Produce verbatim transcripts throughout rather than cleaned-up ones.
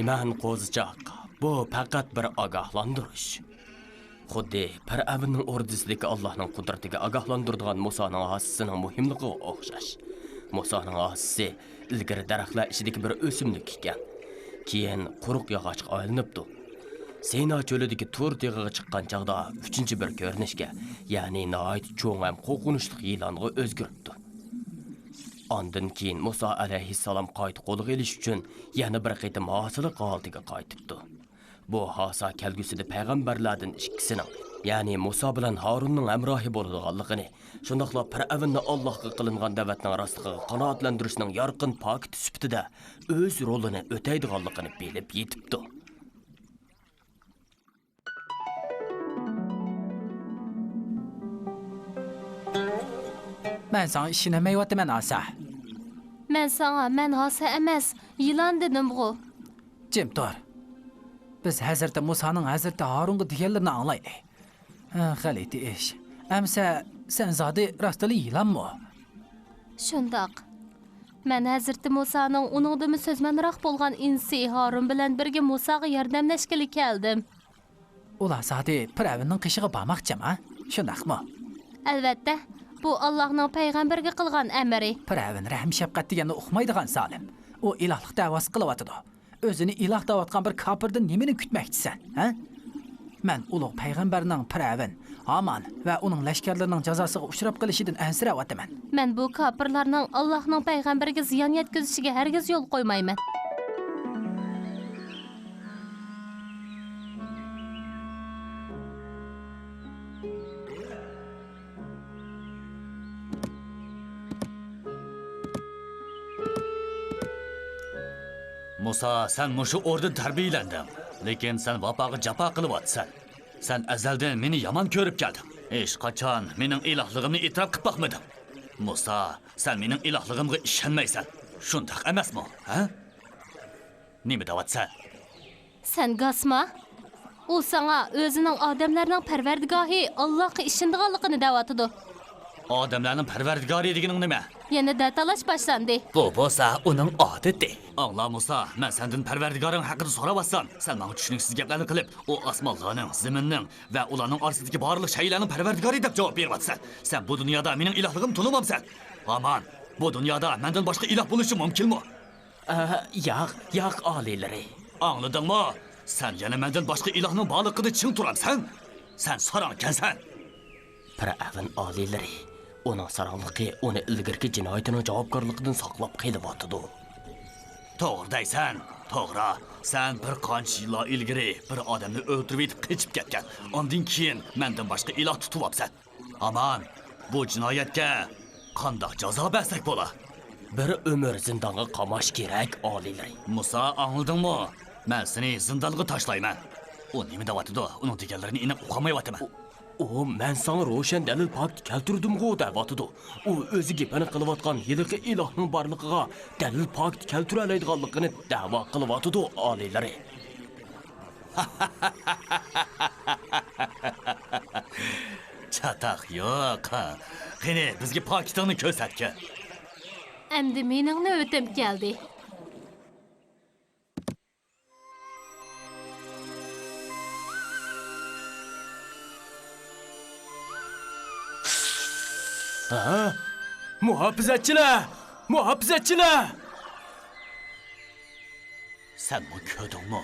مەن قوزىچاق، بۇ پەقەت بىر ئاگاھلاندۇرۇش. خۇددى پىرئەۋننىڭ ئوردىسىدىكى ئاللاھنىڭ قۇدرىتىگە ئاگاھلاندۇرىدىغان مۇسانىڭ ھاسىسىنىڭ مۇھىملىقىغا ئوخشاش. مۇسانىڭ ھاسىسى ئىلگىرى دەرەخلەر ئىچىدىكى بىر ئۆسۈملۈك ئىكەن. كېيىن قۇرۇق ياغاچقا ئايلىنىپتۇ. سىنا چۆلىدىكى تۇر تېغىغا چىققان چاغدا ئۈچىنچى بىر كۆرۈنۈشكە، يەنى ناھايىتى چوڭ ھەم قورقۇنچلۇق يىلانغا ئۆزگىرىپتۇ. ئاندىن كېيىن مۇسا ئەلەيھىسسالام قايتا قولغا ئېلىش ئۈچۈن يەنە بىر قېتىم ھاسىلىق ھالىتىگە قايتىپتۇ. بۇ ھاسا كەلگۈسىدە پەيغەمبەرلەردىن ئىككىسىنىڭ، يەنى مۇسا بىلەن ھارۇننىڭ ھەمراھى بولىدىغانلىقىنى، شۇنداقلا پىرئەۋننى ئاللاھقا قىلىنغان دەۋەتنىڭ راستلىقىغا قانائەتلەندۈرۈشنىڭ يارقىن پاكىتى سۈپىتىدە ئۆز رولىنى ئۆتەيدىغانلىقىنى بىلىپ يېتىپتۇ. مەن ساڭا ئىشىنەلمەيۋاتىمەن، ھاسا. مەن ساڭا، مەن ھاسا ئەمەس، يىلان دېدىمغۇ. جىم تۇر. بىز ھەزرىتى مۇسانىڭ ھەزرىتى ھارۇنغا دېگەنلىرىنى ئاڭلايلى. ھە، غەلىتە ئىش. ئەمسە سەن زادى راستلا يىلانمۇ؟ شۇنداق. مەن ھەزرىتى مۇسانىڭ ئۇنىڭدىنمۇ سۆزمەنراق بولغان ئىنىسى ھارۇن بىلەن بىرگە مۇساغا ياردەملەشكىلى كەلدىم. ئۇلار زادى پىرئەۋننىڭ قېشىغا بارماقچىما؟ شۇنداقمۇ؟ ئەلۋەتتە، بۇ ئاللاھنىڭ پەيغەمبىرىگە قىلغان ئەمرى. پىرئەۋن رەھىم-شەپقەت دېگەننى ئۇقمايدىغان زالىم. ئۇ ئىلاھلىق دەۋاسى قىلىۋاتىدۇ. ئۆزىنى ئىلاھ دەۋاتقان بىر كاپىردىن نېمىنى كۈتمەكچىسەن، ھە؟ مەن ئۇلۇغ پەيغەمبەرنىڭ پىرئەۋن، ھامان ۋە ئۇنىڭ لەشكەرلىرىنىڭ جازاسىغا ئۇچراپ قېلىشىدىن ئەنسىرەۋاتىمەن. مەن بۇ كاپىرلارنىڭ ئاللاھنىڭ پەيغەمبىرىگە زىيان يەتكۈزۈشىگە ھەرگىز يول قويمايمەن. مۇسا، سەن مۇشۇ ئوردىدا تەربىيەلەندىڭ، لېكىن سەن ۋاپاغا جاپا قىلىۋاتىسەن. سەن ئەزەلدىن مېنى يامان كۆرۈپ كەلدىڭ. ھېچقاچان مېنىڭ ئىلاھلىقىمنى ئېتىراپ قىلىپ باقمىدىڭ. مۇسا، سەن مېنىڭ ئىلاھلىقىمغا ئىشەنمەيسەن. شۇنداق ئەمەسمۇ، ھە؟ نېمە دەۋاتىسەن؟ سەن گاسما؟ ئۇ ساڭا ئۆزىنىڭ ئادەملەرنىڭ پەرۋەردىگاھى ئاللاھقا ئىشىنىدىغانلىقىنى دەۋاتىدۇ. ئادەملەرنىڭ پەرۋەردىگارى دېگىنىڭ نېمە؟ يەنە دەتالاش باشلاندى. بۇ بولسا ئۇنىڭ ئادىتى. ئاڭلا مۇسا، مەن سەندىن پەرۋەردىگارىڭ ھەققىدە سوراۋاتسام، سەن ماڭا چۈشىنىكسىز گەپلەرنى قىلىپ، ئۇ ئاسمانلارنىڭ، زېمىننىڭ ۋە ئۇلارنىڭ ئارىسىدىكى بارلىق شەيئىلەرنىڭ پەرۋەردىگارى دەپ جاۋاب بېرىۋاتىسەن. سەن بۇ دۇنيادا مېنىڭ ئىلاھلىقىمنى تونۇمامسەن؟ ھامان، بۇ دۇنيادا مەندىن باشقا ئىلاھ بولۇشى مۇمكىنمۇ؟ ئە، ياق، ياق، ئالىيلىرى. ئاڭلىدىڭمۇ؟ سەن يەنە مەندىن باشقا ئىلاھنىڭ بارلىقىدا چىڭ تۇرامسەن؟ سەن ساراڭ ئىكەنسەن. پىرئەۋن ئالىيلىرى، ئۇنىڭ ساراڭلىقى ئۇنى ئىلگىرىكى جىنايىتىنىڭ جاۋابكارلىقىدىن ساقلاپ قېلىۋاتىدۇ. توغرا دەيسەن، توغرا. سەن بىر قانچە يىللار ئىلگىرى بىر ئادەمنى ئۆلتۈرۈۋېتىپ قېچىپ كەتكەن. ئاندىن كېيىن مەندىن باشقا ئىلاھ تۇتۇۋاپسەن. ھامان، بۇ جىنايەتكە قانداق جازا بەرسەك بولا؟ بىر ئۆمۈر زىندانغا قاماش كېرەك، ئالىيلىرى. مۇسا، ئاڭلىدىڭمۇ؟ مەن سېنى زىندانغا تاشلايمەن. ئۇ نېمە دەۋاتىدۇ؟ ئۇنىڭ دېگەنلىرىنى ئېنىق ئۇقالمايۋاتىمەن. ئۇ، ئۇ، مەن ساڭا روشەن دەلىل پاكىت كەلتۈردۈمغۇ دەۋاتىدۇ. ئۇ ئۆزى گېپىنى قىلىۋاتقان ھېلىقى ئىلاھنىڭ بارلىقىغا دەلىل پاكىت كەلتۈرەلەيدىغانلىقىنى دەۋا قىلىۋاتىدۇ، ئالىيلىرى. چاتاق يوق. قېنى، بىزگە پاكىتىڭنى كۆرسەتكىن. ئەمدى مېنىڭ نۆۋىتىم كەلدى. ھە؟ مۇھاپىزەتچىلەر! مۇھاپىزەتچىلەر! سەنمۇ كۆردۈڭمۇ؟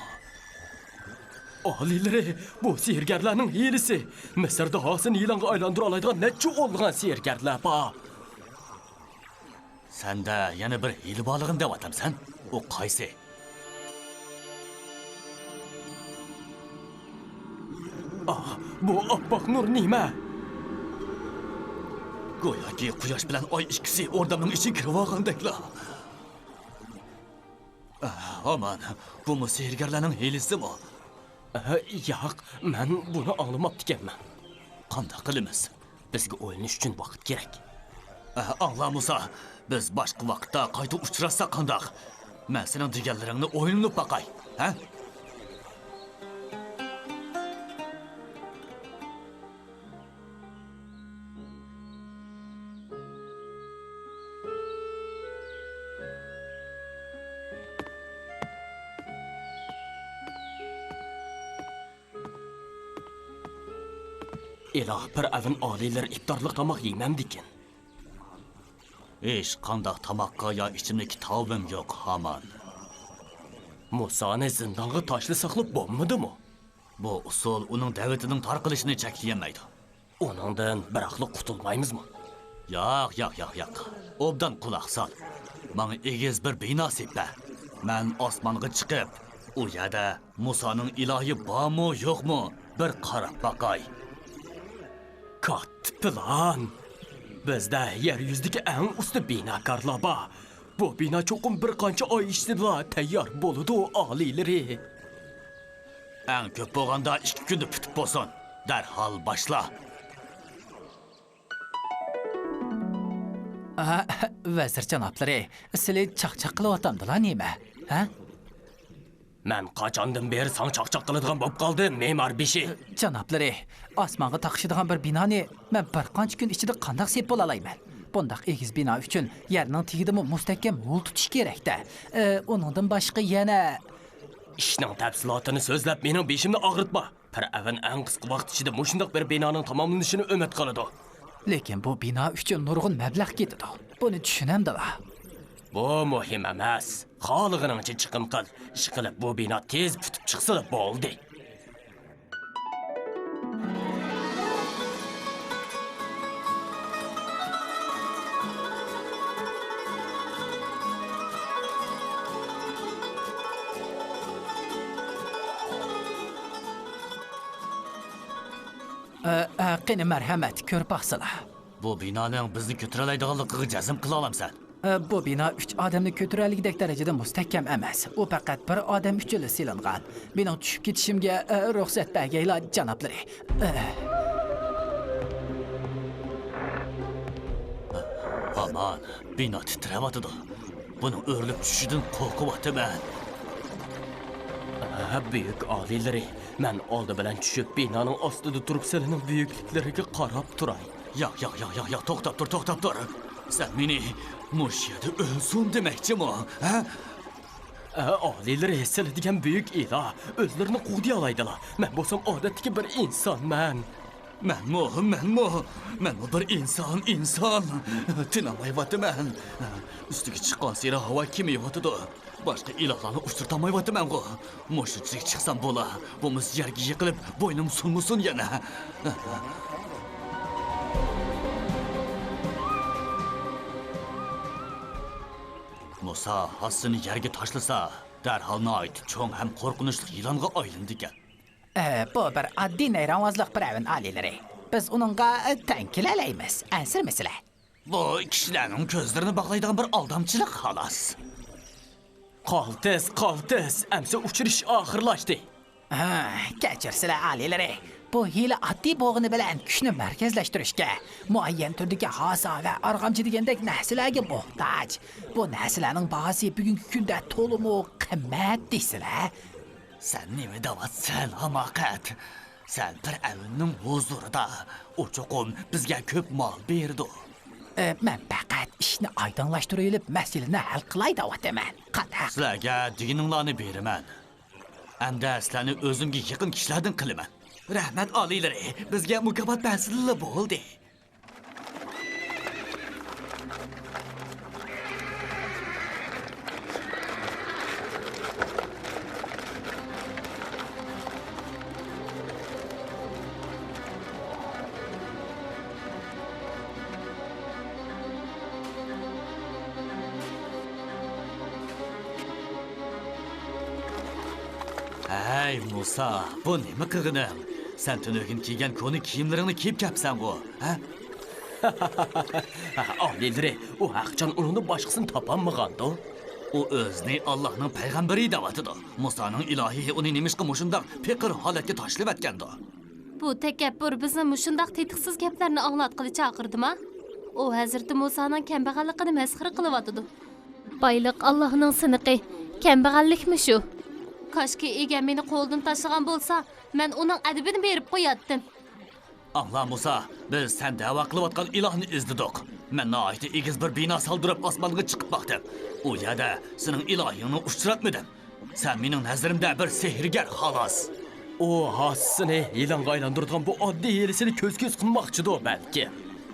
ئالىيلىرى، بۇ سېھىرگەرلەرنىڭ ھىيلىسى. مىسىردا ھاسىنى يىلانغا ئايلاندۇرالايدىغان نەچچە ئونلىغان سېھىرگەرلەر بار. سەندە يەنە بىر ھىيلە بارلىقىنى دەۋاتامسەن؟ ئۇ قايسى؟ ئاھ، بۇ ئاپئاق نۇر نېمە؟ گوياكى قۇياش بىلەن ئاي ئىككىسى ئوردامنىڭ ئىچىگە كىرىۋالغاندەكلا. ئاھ، ئامان، بۇمۇ سېھىرگەرلەرنىڭ ھىيلىسىمۇ؟ ئاھ، ياق، مەن بۇنى ئاڭلىماپتىكەنمەن. قانداق قىلىمىز؟ بىزگە ئويلىنىش ئۈچۈن ۋاقىت كېرەك. ئاھ، ئاڭلا مۇسا، بىز باشقا ۋاقىتتا قايتا ئۇچراشساق قانداق؟ مەن سېنىڭ دېگەنلىرىڭنى ئويلىنىپ باقاي، ھە؟ ئىلاھ پىرئەۋن ئالىيلىرى ئىپتارلىق تاماق يېمەمدىكىن؟ ھېچقانداق تاماققا يا ئىچىملىككە تاۋابىم يوق، ھامان. مۇسانى زىندانغا تاشلىساقلا بولمىدىمۇ؟ بۇ ئۇسۇل ئۇنىڭ دەۋىتىنىڭ تارقىلىشىنى چەكلىيەلمەيدۇ. ئۇنىڭدىن بىراقلا قۇتۇلمايمىزمۇ؟ ياق، ياق، ياق، ياق. ئوبدان قۇلاق سال. ماڭا ئېگىز بىر بىنا سېلىپ بەر. مەن ئاسمانغا چىقىپ، ئۇ يەردە مۇسانىڭ ئىلاھى بارمۇ، يوقمۇ، بىر قاراپ باقاي. كاتتا پىلان. بىزدە يەر يۈزىدىكى ئەڭ ئۇستا بىناكارلار بار. بۇ بىنا چوقۇم بىر قانچە ئاي ئىچىدىلا تەييار بولىدۇ، ئالىيلىرى. ئەڭ كۆپ بولغاندا ئىككى كۈندە پۈتۈپ بولسۇن. دەرھال باشلا. ئا، ۋەزىر جانابلىرى، سىلى چاقچاق قىلىۋاتامدىلا نېمە؟ ھە؟ مەن قاچاندىن بېرى ساڭا چاقچاق قىلىدىغان بولۇپ قالدىم، مېمار بېشى. جانابلىرى، ئاسمانغا تاقىشىدىغان بىر بىنانى مەن بىر قانچە كۈن ئىچىدە قانداق سېلىپ بولالايمەن؟ بۇنداق ئېگىز بىنا ئۈچۈن يەرنىڭ تېگىدىمۇ مۇستەھكەم ھول تۇتۇش كېرەك-دە. ئە، ئۇنىڭدىن باشقا يەنە. ئىشنىڭ تەپسىلاتىنى سۆزلەپ، مېنىڭ بېشىمنى ئاغرىتما. پىرئەۋن ئەڭ قىسقا ۋاقىت ئىچىدە مۇشۇنداق بىر بىنانىڭ تاماملىنىشىنى ئۈمىد قىلىدۇ. لېكىن بۇ بىنا ئۈچۈن نۇرغۇن مەبلەغ كېتىدۇ. بۇنى چۈشىنەمدىلا؟ بۇ مۇھىم ئەمەس. خالىغىنىڭچە چىقىم قىل. ئىشقىلىپ، بۇ بىنا تېز پۈتۈپ چىقسىلا بولدى. ئە، ئە، قېنى، مەرھەمەت، كۆرۈپ باقسىلا. بۇ بىنانىڭ بىزنى كۆتۈرەلەيدىغانلىقىغا جەزم قىلالامسەن؟ ئە، بۇ بىنا ئۈچ ئادەمنى كۆتۈرەلىگۈدەك دەرىجىدە مۇستەھكەم ئەمەس. ئۇ پەقەت بىر ئادەم ئۈچۈنلا سېلىنغان. مېنىڭ چۈشۈپ كېتىشىمگە، ئە، رۇخسەت بەرگەيلا، جانابلىرى. ئە. ئامان، بىنا تىترەۋاتىدۇ. بۇنىڭ ئۆرۈلۈپ چۈشۈشىدىن قورقۇۋاتىمەن. ئە، بۈيۈك ئالىيلىرى، مەن ئالدى بىلەن چۈشۈپ، بىنانىڭ ئاستىدا تۇرۇپ، سىلىنىڭ بۈيۈكلۈكلىرىگە قاراپ تۇراي. ياق، ياق، ياق، ياق، ياق، توختاپ تۇر، توختاپ تۇر. سەن مېنى مۇشۇ يەردە ئۆلسۇن دېمەكچىمۇ، ھە؟ ئە، ئالىيلىرى، سىلى دېگەن بۈيۈك ئىلاھ، ئۆزلىرىنى قوغدىيالايدىلا. مەن بولسام ئادەتتىكى بىر ئىنسانمەن. مەنمۇ، مەنمۇ، مەنمۇ بىر ئىنسان، ئىنسان. تىنالمايۋاتىمەن. ئۈستىگە چىققانسېرى ھاۋا كېمىيىۋاتىدۇ. باشقا ئىلاھلارنى ئۇچرىتالمايۋاتىمەنغۇ. مۇشۇنچىلىك چىقسام بولا. بولمىسا يەرگە يىقىلىپ، بوينۇم سۇنمىسۇن يەنە. مۇسا ھاسىسىنى يەرگە تاشلىسا، دەرھال ناھايىتى چوڭ ھەم قورقۇنچلۇق يىلانغا ئايلىنىدىكەن. ئە، بۇ بىر ئاددىي نەيرەڭۋازلىق، پىرئەۋن ئالىيلىرى. بىز ئۇنىڭغا، ئە، تەڭ كېلەلەيمىز. ئەنسىرىمىسىلە. بۇ كىشىلەرنىڭ كۆزلىرىنى باغلايدىغان بىر ئالدامچىلىق، خالاس. قالتىس، قالتىس، ئەمسە ئۇچرىشىش ئاخىرلاشتى. ھە، كەچۈرسىلە، ئالىيلىرى. بۇ ھىيلە ئاددىي بولغىنى بىلەن كۈچنى مەركەزلەشتۈرۈشكە، مۇئەييەن تۈردىكى ھاسا ۋە ئارغامچا دېگەندەك نەرسىلەرگە موھتاج. بۇ نەرسىلەرنىڭ باھاسى بۈگۈنكى كۈندە تولىمۇ قىممەت دېسىلە. سەن نېمە دەۋاتىسەن، ھاماقەت؟ سەن پىرئەۋننىڭ ھۇزۇرىدا. ئۇ چوقۇم بىزگە كۆپ مال بېرىدۇ. ئە، مەن پەقەت ئىشنى ئايدىڭلاشتۇرۇۋېلىپ، مەسىلىنى ھەل قىلاي دەۋاتىمەن. قانداق؟ سىلەرگە دېگىنىڭلارنى بېرىمەن. ئەمدى سىلەرنى ئۆزۈمگە يېقىن كىشىلەردىن قىلىمەن. رەھمەت، ئالىيلىرى، بىزگە مۇكاپات بەرسىلىلا بولدى. ھەي، مۇسا، بۇ نېمە قىلغىنىڭ؟ سەن تۈنۈگۈن كىيگەن كونا كىيىملىرىڭنى كىيىپ كەپسەنغۇ، ھە؟ ئالىيلىرى، ئۇ ھەقچان ئۇنىڭدىن باشقىسىنى تاپالمىغاندۇ؟ ئۇ ئۆزىنى ئاللاھنىڭ پەيغەمبىرى دەۋاتىدۇ. مۇسانىڭ ئىلاھى ئۇنى نېمىشقا مۇشۇنداق پېقىر ھالەتكە تاشلىۋەتكەندۇ؟ بۇ تەكەببۇر بىزنى مۇشۇنداق تېتىقسىز گەپلەرنى ئاڭلاتقىلى چاقىردىما؟ ئۇ ھەزرىتى مۇسانىڭ كەمبەغەللىقىنى مەسخىرە قىلىۋاتىدۇ. بايلىق ئاللاھنىڭ سىنىقى، كەمبەغەللىكمۇ شۇ. كاشكى ئىگەم مېنى قولدىن تاشلىغان بولسا، مەن ئۇنىڭ ئەدىپىنى بېرىپ قوياتتىم. ئاڭلا مۇسا، بىز سەن دەۋا قىلىۋاتقان ئىلاھنى ئىزدىدۇق. مەن ناھايىتى ئېگىز بىر بىنا سالدۇرۇپ ئاسمانغا چىقىپ باقتىم. ئۇ يەردە سېنىڭ ئىلاھىڭنى ئۇچراتمىدىم. سەن مېنىڭ نەزىرىمدە بىر سېھىرگەر، خالاس. ئۇ ھاسىسىنى يىلانغا ئايلاندۇرىدىغان بۇ ئاددىي ھىيلىسىنى كۆز-كۆز قىلماقچىدۇ، بەلكىم.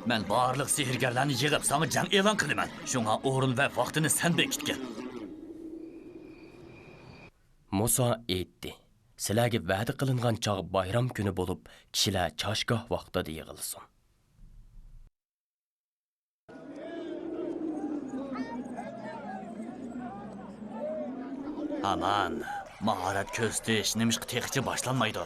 مەن بارلىق سېھىرگەرلەرنى يىغىپ، ساڭا جەڭ ئېلان قىلىمەن. شۇڭا ئورۇن ۋە ۋاقتىنى سەن بېكىتكىن. مۇسا ئېيتتى، سىلەرگە ۋەدە قىلىنغان چاغ بايرام كۈنى بولۇپ، كىشىلەر چاشگاھ ۋاقتىدا يىغىلسۇن. ھامان، ماھارەت كۆرسىتىش نېمىشقا تېخىچە باشلانمايدۇ؟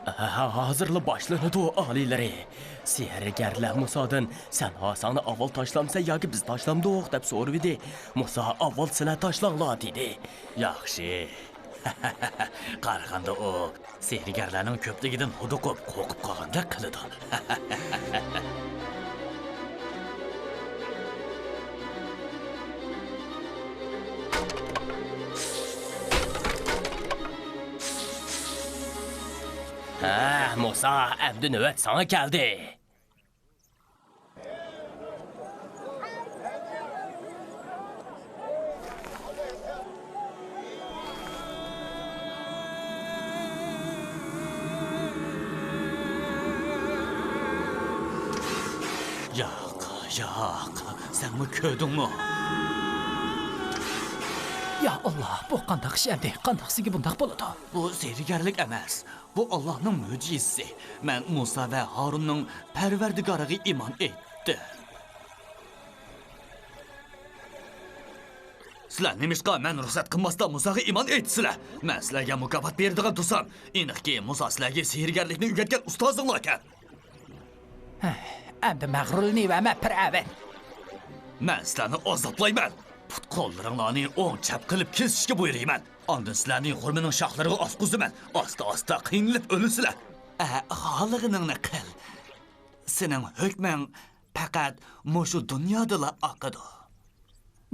ھە، ھە، ھازىرلا باشلىنىدۇ، ئالىيلىرى. سېھىرگەرلەر مۇسادىن، «سەن ھاساڭنى ئاۋۋال تاشلامسەن ياكى بىز تاشلامدۇق؟» دەپ سورىۋىدى. مۇسا، «ئاۋۋال سىلەر تاشلاڭلار» دېدى. ياخشى. قارىغاندا ئۇ سېھىرگەرلەرنىڭ كۆپلۈكىدىن ھودۇقۇپ، قورقۇپ قالغاندەك قىلىدۇ. ھە، مۇسا، ئەمدى نۆۋەت ساڭا كەلدى. ياق، ياق، سەنمۇ كۆردۈڭمۇ؟ يا ئاللا، بۇ قانداق ئىش ئەمدى؟ قانداق سىزگە بۇنداق بولىدۇ؟ بۇ سېھىرگەرلىك ئەمەس. بۇ ئاللاھنىڭ مۆجىزىسى. مەن مۇسا ۋە ھارۇننىڭ پەرۋەردىگارىغا ئىمان ئېيتتىم. سىلەر نېمىشقا مەن رۇخسەت قىلماستا مۇساغا ئىمان ئېيتىسىلەر؟ مەن سىلەرگە مۇكاپات بېرىدىغان تۇرسام، ئېنىقكى، مۇسا سىلەرگە سېھىرگەرلىكنى ئۆگەتكەن ئۇستازىڭلاركەن. ھە، ئەمدى مەغرۇرلىنىۋەرمە، پىرئەۋن. مەن سىلەرنى ئازابلايمەن. پۇت-قوللىرىڭلارنى ئوڭ-چەپ قىلىپ كېسىشكە بۇيرۇيمەن. ئاندىن سىلەرنى خورمىنىڭ شاخلىرىغا ئاسقۇزىمەن. ئاستا-ئاستا قىينىلىپ ئۆلىسىلەر. ئە، خالىغىنىڭنى قىل. سېنىڭ ھۆكمۈڭ پەقەت مۇشۇ دۇنيادىلا ئاقىدۇ.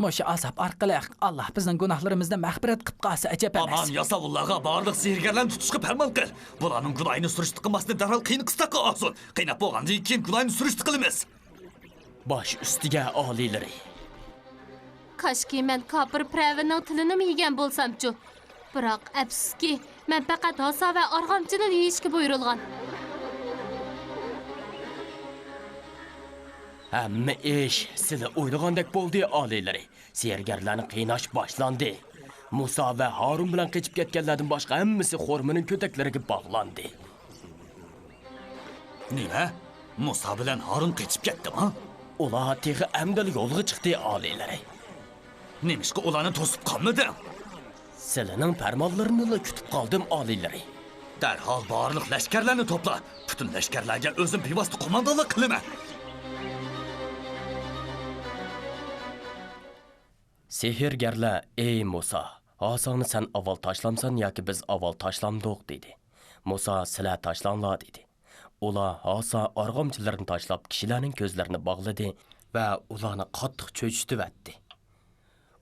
مۇشۇ ئازاب ئارقىلىق ئاللاھ بىزنىڭ گۇناھلىرىمىزنى مەغپىرەت قىلىپ قالسا ئەجەب ئەمەس. ئامان ياساۋۇللارغا بارلىق سېھىرگەرلەرنى تۇتۇشقا پەرمان قىل. بۇلارنىڭ گۇناھىنى سۈرۈشتە قىلماستىن دەرھال قىيىن قىستاققا ئالسۇن. قىيناپ بولغاندىن كېيىن گۇناھىنى سۈرۈشتە قىلىمىز. باش ئۈستىگە ئالىيلىرى. كاشكى مەن كاپىر پىرئەۋننىڭ تىلىنىمۇ يېگەن بولسامچۇ. بىراق، ئەپسۇسكى، مەن پەقەت ھاسا ۋە ئارغامچىنىلا يېيىشكە بۇيرۇلغان. ھەممە ئىش سىلى ئويلىغاندەك بولدى، ئالىيلىرى. سېھىرگەرلەرنى قىيناش باشلاندى. مۇسا ۋە ھارۇن بىلەن قېچىپ كەتكەنلەردىن باشقا ھەممىسى خورمىنىڭ كۆتەكلىرىگە باغلاندى. نېمە؟ مۇسا بىلەن ھارۇن قېچىپ كەتتىما؟ ئۇلار تېخى ئەمدىلا يولغا چىقتى، ئالىيلىرى. نېمىشقا ئۇلارنى توسۇپ قالمىدىڭ؟ سىلىنىڭ پەرمانلىرىنىلا كۈتۈپ قالدىم، ئالىيلىرى. دەرھال بارلىق لەشكەرلەرنى توپلا. پۈتۈن لەشكەرلەرگە ئۆزۈم بىۋاسىتە قوماندانلىق قىلىمەن. سېھىرگەرلەر، «ئەي مۇسا، ھاساڭنى سەن ئاۋۋال تاشلامسەن ياكى بىز ئاۋۋال تاشلامدۇق؟» دېدى. مۇسا، «سىلەر تاشلاڭلار» دېدى. ئۇلار ھاسا ئارغامچىلىرىنى تاشلاپ، كىشىلەرنىڭ كۆزلىرىنى باغلىدى ۋە ئۇلارنى قاتتىق چۆچۈتۈۋەتتى.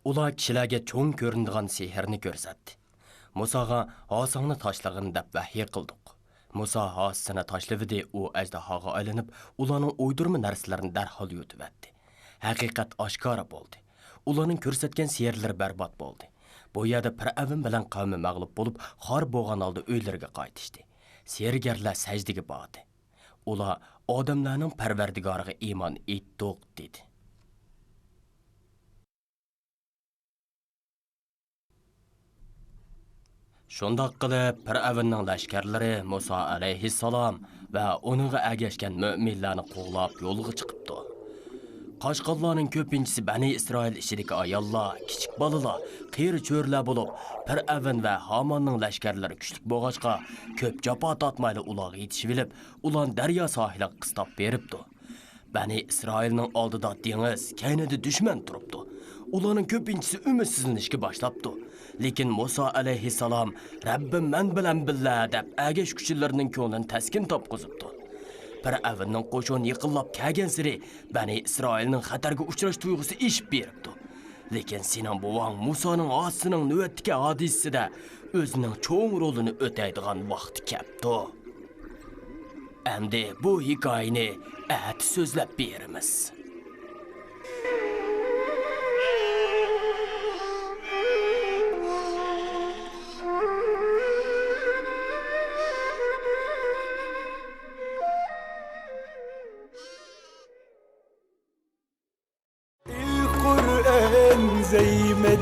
ئۇلار كىشىلەرگە چوڭ كۆرۈنىدىغان سېھىرنى كۆرسەتتى. مۇساغا «ھاساڭنى تاشلىغىن» دەپ ۋەھىي قىلدۇق. مۇسا ھاسىسىنى تاشلىۋىدى، ئۇ ئەجدىھاغا ئايلىنىپ، ئۇلارنىڭ ئويدۇرما نەرسىلىرىنى دەرھال يۇتۇۋەتتى. ھەقىقەت ئاشكارا بولدى. ئۇلارنىڭ كۆرسەتكەن سېھىرلىرى بەربات بولدى. بۇ يەردە پىرئەۋن بىلەن قەۋمى مەغلۇپ بولۇپ، خار بولغان ھالدا ئۆيلىرىگە قايتىشتى. سېھىرگەرلەر سەجدىگە باردى. ئۇلار ئادەملەرنىڭ پەرۋەردىگارىغا ئىمان ئېيتتۇق، دېدى. شۇنداق قىلىپ، پىرئەۋننىڭ لەشكەرلىرى مۇسا ئەلەيھىسسالام ۋە ئۇنىڭغا ئەگەشكەن مۆمىنلەرنى قوغلاپ يولغا چىقىپتۇ. قاچقانلارنىڭ كۆپىنچىسى بەنى ئىسرائىل ئىچىدىكى ئاياللار، كىچىك بالىلار، قېرى-چۆرىلەر بولۇپ، پىرئەۋن ۋە ھاماننىڭ لەشكەرلىرى كۈچلۈك بولغاچقا، كۆپ جاپا تارتمايلا ئۇلارغا يېتىشىۋېلىپ، ئۇلارنى دەريا ساھىلىغا قىستاپ بېرىپتۇ. بەنى ئىسرائىلنىڭ ئالدىدا دېڭىز، كەينىدە دۈشمەن تۇرۇپتۇ. ئۇلارنىڭ كۆپىنچىسى ئۈمىدسىزلىنىشكە باشلاپتۇ. لېكىن مۇسا ئەلەيھىسسالام، «رەببىم مەن بىلەن بىللە» دەپ، ئەگەشكۈچىلىرىنىڭ كۆڭلىنى تەسكىن تاپقۇزۇپتۇ. پىرئەۋننىڭ قوشۇنى يېقىنلاپ كەلگەنسېرى، بەنى ئىسرائىلنىڭ خەتەرگە ئۇچراش تۇيغۇسى ئېشىپ بېرىپتۇ. لېكىن سېنىڭ بوۋاڭ مۇسانىڭ ھاسىسىنىڭ نۆۋەتتىكى ھادىسىسىدە ئۆزىنىڭ چوڭ رولىنى ئۆتەيدىغان ۋاقتى كەپتۇ. ئەمدى بۇ ھېكايىنى ئەتە سۆزلەپ بېرىمىز.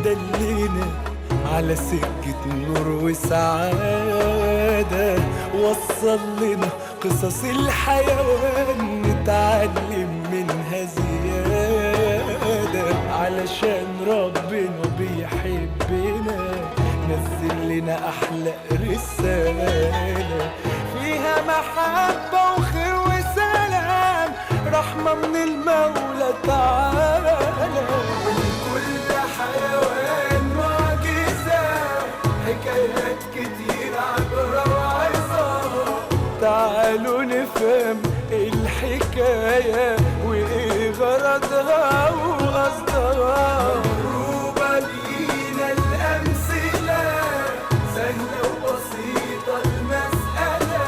دلينا على سكة نور وسعادة، وصل لنا قصص الحيوان، نتعلم منها زيادة، علشان ربنا بيحبنا، نزل لنا أحلى رسالة، فيها محبة وخير وسلام، رحمة من المولى تعالى. كل حيوان معجزة، حكايات كتير عبرة وعظة. تعالوا نفهم الحكاية وإيه غرضها وقصدها. مضروبة لينا الأمثلة، سهلة وبسيطة المسألة.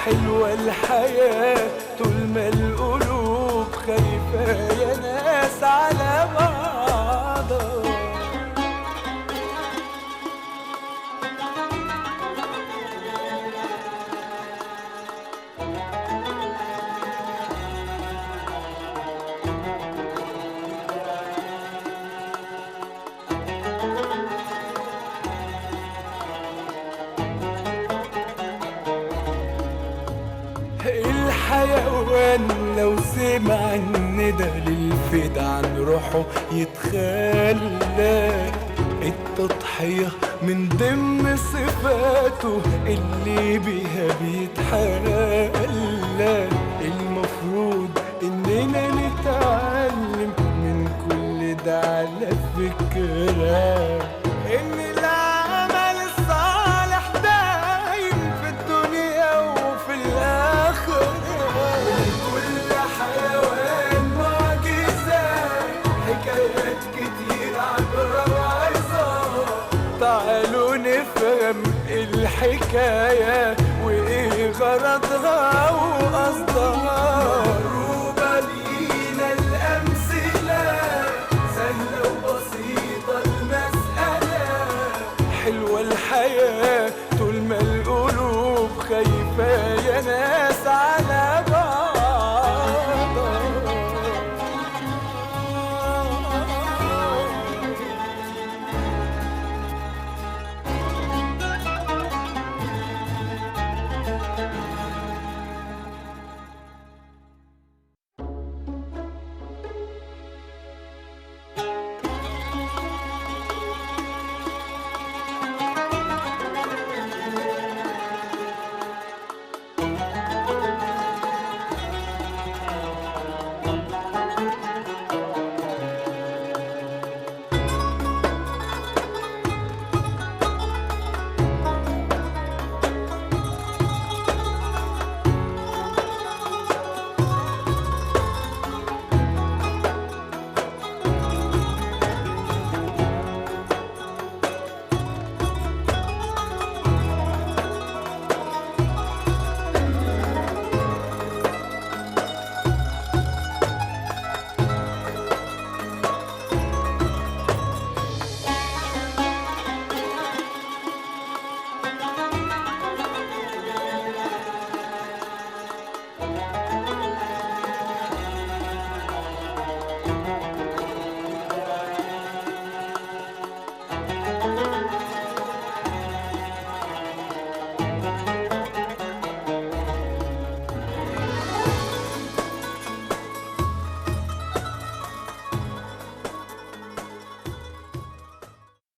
حلوة الحياة طول ما القلوب خايفة يا ناس على بعضها. الحيوان لو سمع الندى للفدا عن روحه يتخلى. التضحية من ضمن صفاته اللي بيها بيتحلى. المفروض إننا نتعلم من كل ده على فكرة، إن العمل الصالح دايم في الدنيا وفي الآخرة. كل حيوان معجزة، حكايات كتير عبرة وعظة. تعالوا نفهم الحكاية وإيه غرضها وقصدها. مضروبة لينا الأمثلة، سهلة وبسيطة المسألة. حلوة الحياة طول ما القلوب خايفة يا ناس.